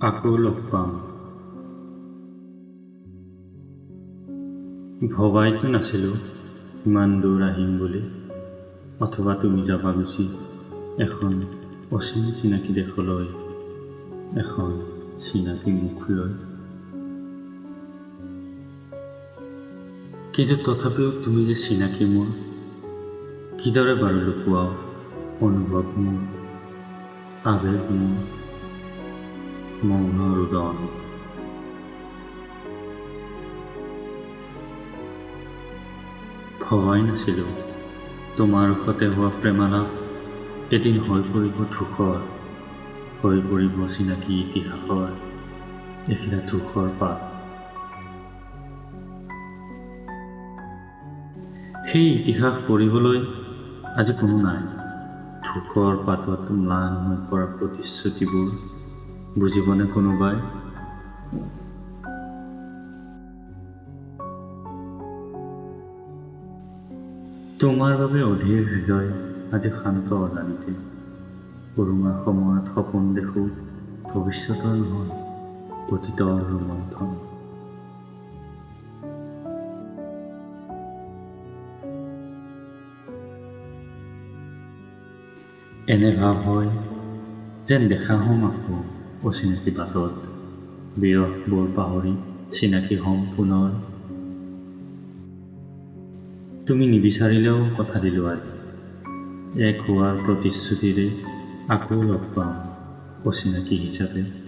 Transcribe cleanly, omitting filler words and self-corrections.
আকৌ লগ পাম। ভবাইতো নাছিলোঁ ইমান দূৰ আহিম বুলি, অথবা তুমি যাবা গুচি এখন অচিন চিনাকি দেশলৈ, এখন চিনাকি মুখ লৈ। কিন্তু তথাপিও তুমি যে চিনাকি মোৰ, কিদৰে বাৰু লুকুৱাও অনুভৱ মোৰ, আৱেগ মোৰ, মৌন ৰোদন। ভবাই নাছিলোঁ তোমাৰ সতে হোৱা প্ৰেমালাপ এদিন হৈ পৰিব ধূসৰ, হৈ পৰিব চিনাকি ইতিহাসৰ এখিলা ধূসৰ পাত। সেই ইতিহাস পঢ়িবলৈ আজি কোনো নাই। ধূসৰ পাতত ম্লান হৈ পৰা প্ৰতিশ্ৰুতিবোৰ বুজিবনে কোনোবাই? তোমাৰ বাবে অধীৰ হৃদয় আজি শান্ত অজানিতে। উৰুঙা সময়ত সপোন দেখোঁ ভৱিষ্যতৰ নহয়, অতীতৰ ৰোমন্থন। এনে ভাৱ হয় যেন দেখা হ'ম আকৌ অচিনাকি বাটত, বিৰহবোৰ পাহৰি চিনাকি হ'ম পুনৰ। তুমি নিবিচাৰিলেও কথা দিলোঁ আজি, এক হোৱাৰ প্ৰতিশ্ৰুতিৰে আকৌ লগ পাম অচিনাকি হিচাপে।